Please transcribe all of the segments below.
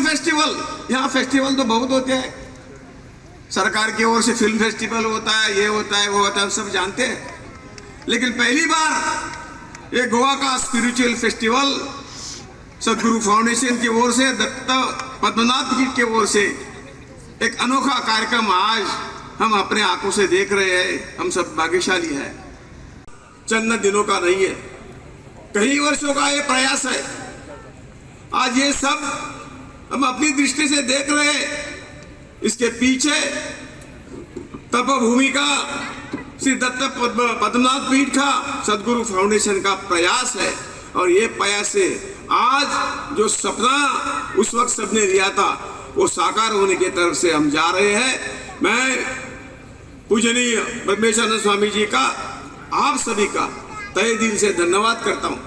Festival. यहाँ festival तो बहुत होते हैं, सरकार की ओर से फिल्म फेस्टिवल होता है, ये होता है, वो होता है, सब जानते हैं। लेकिन पहली बार ये गोवा का स्पिरिचुअल फेस्टिवल सदगुरु फाउंडेशन की ओर से, दत्त पद्मनाभ पीठ की ओर से एक अनोखा कार्यक्रम आज हम अपने आंखों से देख रहे हैं। हम सब भाग्यशाली हैं। चंद दिनों का नहीं है, कई वर्षों का ये प्रयास है। आज ये सब हम अपनी दृष्टि से देख रहे हैं। इसके पीछे तपभूमि का, श्री दत्त पद्मनाभ पीठ का, सदगुरु फाउंडेशन का प्रयास है और ये प्रयास से आज जो सपना उस वक्त सबने लिया था, वो साकार होने की तरफ से हम जा रहे हैं। मैं पूजनीय ब्रह्मेशानंद स्वामी जी का, आप सभी का तहे दिल से धन्यवाद करता हूँ।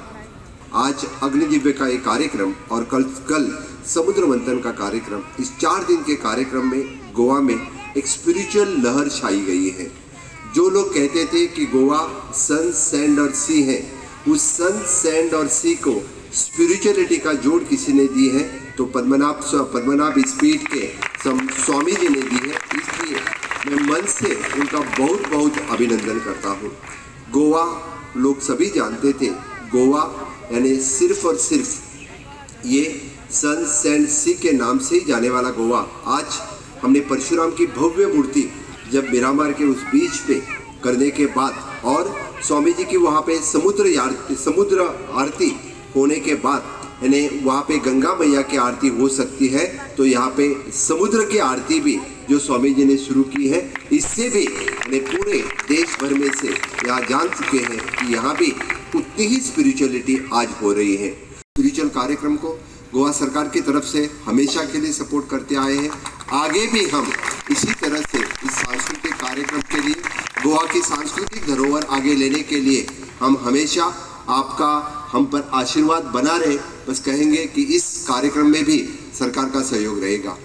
आज अग्निदिव्य का एक कार्यक्रम और कल कल समुद्र मंथन का कार्यक्रम, इस 4 दिन के कार्यक्रम में गोवा में एक स्पिरिचुअल लहर छाई गई है। जो लोग कहते थे कि गोवा सन, सैंड और सी है, उस सन, सैंड और सी को स्पिरिचुअलिटी का जोड़ किसी ने दी है तो पद्मनाभ पद्मनाभ इस पीठ के स्वामी जी ने दी है। इसलिए मैं मन से उनका बहुत बहुत अभिनंदन करता हूँ। गोवा लोग सभी जानते थे, गोवा यानी सिर्फ और सिर्फ ये सन, सैंड, सी के नाम से ही जाने वाला गोवा, आज हमने परशुराम की भव्य मूर्ति जब मिरामार के उस बीच पे करने के बाद और स्वामी जी की वहाँ पे समुद्र आरती होने के बाद, यानी वहाँ पे गंगा मैया की आरती हो सकती है तो यहाँ पे समुद्र की आरती भी जो स्वामी जी ने शुरू की है, इससे भी यानी पूरे देश भर में से यहाँ जान चुके हैं कि यहाँ भी उतनी ही स्पिरिचुअलिटी आज हो रही है। स्पिरिचुअल कार्यक्रम को गोवा सरकार की तरफ से हमेशा के लिए सपोर्ट करते आए हैं। आगे भी हम इसी तरह से इस सांस्कृतिक कार्यक्रम के लिए, गोवा की सांस्कृतिक धरोहर आगे लेने के लिए हम हमेशा आपका हम पर आशीर्वाद बना रहे, बस कहेंगे कि इस कार्यक्रम में भी सरकार का सहयोग रहेगा।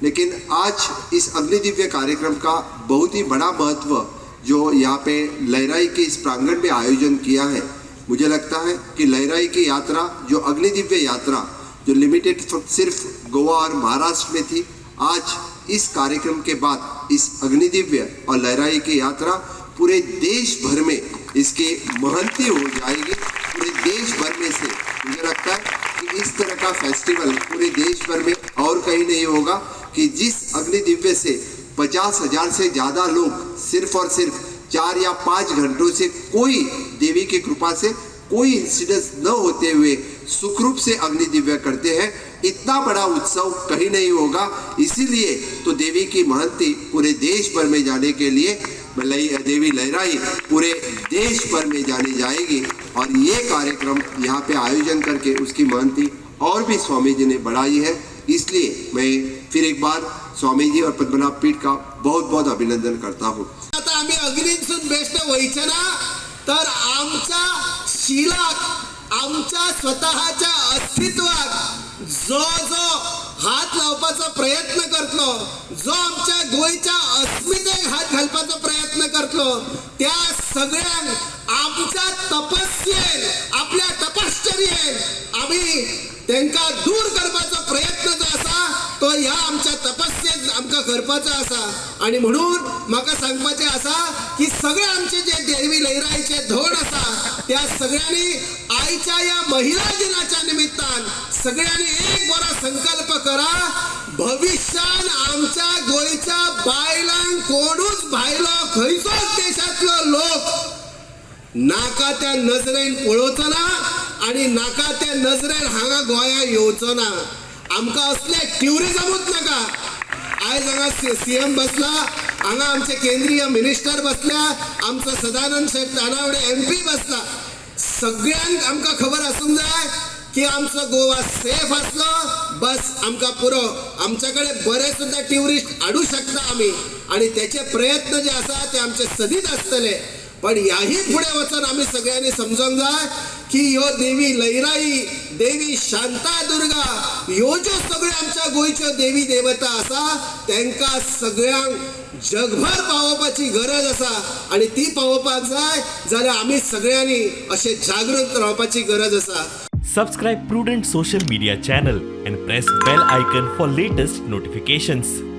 लेकिन आज इस अग्निदिव्य कार्यक्रम का बहुत ही बड़ा महत्व जो यहाँ पे लहराई के इस प्रांगण में आयोजन किया है, मुझे लगता है कि लहराई की यात्रा, जो अग्निदिव्य यात्रा जो लिमिटेड सिर्फ गोवा और महाराष्ट्र में थी, आज इस कार्यक्रम के बाद इस अग्निदिव्य और लहराई की यात्रा पूरे देश भर में इसकी महंती हो जाएगी। पूरे देश भर में से मुझे लगता है कि इस तरह का फेस्टिवल पूरे देश भर में और कहीं नहीं होगा कि जिस अग्निदिव्य से 50,000 से ज़्यादा लोग सिर्फ और सिर्फ 4 या 5 घंटों से कोई देवी की कृपा से कोई इंसिडेंस न होते हुए सुखरूप से अग्निदिव्य करते हैं, इतना बड़ा उत्सव कहीं नहीं होगा। इसीलिए तो देवी की महंती पूरे देश भर में जाने के लिए देवी लहराई पूरे देश भर में जानी जाएगी और ये कार्यक्रम यहाँ पे आयोजन करके उसकी महंती और भी स्वामी जी ने बढ़ाई है। इसलिए मैं फिर एक बार स्वामी जी और पद्मनाभ पीठ का बहुत बहुत अभिनंदन करता हूँ। आता आमी अग्नीनसून बेश्टे वयचे ना, तर आमच्या शिलाक, आमच्या स्वतःच्या अस्तित्वाक जो जो हात लावपाचो प्रयत्न करतलो, जो आमच्या गोंयच्या अस्मितेक हात घालपाचो प्रयत्न करतलो, त्या सगळ्यांक आमच्या तपस्येन, आपल्या तपश्चर्येन आमी तांकां दूर करपाचो प्रयत्न जो आसा, तो ह्या आमच्या तपस्येन आमकां करपाचो आसा। आणि म्हणून म्हाका सांगपाचें आसा की सगळे आमचे जे देवी लयराईचे धोण आसा, त्या सगळ्यांनी आयच्या ह्या महिला दिनाच्या निमित्तान सगळ्यांनी एक बरो संकल्प करा, भविष्यान आमच्या गोंयच्या बायलांक कोणूच भायलो खंयचोच देशांतलो लोक नाका त्या नजरेन पळोवचो ना आणि नाका त्या नजरेन हांगा गोंया येवचो ना। आमकां असले ट्युरिजमूच नाका। आयज हांगा सीएम बसला, हांगा आमचे केंद्रीय मिनिस्टर बसल्या, आमचो सदानंद शेट तानावडे एमपी बसला। सगळ्यांक आमकां खबर आसूंक जाय की आमचो गोवा सेफ आसलो बस आमकां पुरो। आमच्या कडेन बरे सुद्दां ट्युरिस्ट हाडूं शकता आमी आणि त्याचे प्रयत्न जे आसा ते आमचे सदींच आसतले। पण ह्याही फुडें वचून आमी सगळ्यांनी समजोंक जाय की ह्यो देवी लयराई, देवी शांतादुर्गा, ह्यो ज्यो सगळ्यो आमच्या गोंयच्यो देवी देवता आसा, तांकां सगळ्यांक जगभर पावोवपाची गरज आसा आणि ती पावोवपाक जाय जाल्यार आमी सगळ्यांनी अशें जागृत रावपाची गरज आसा। Subscribe Prudent Social Media channel and press bell icon for latest notifications.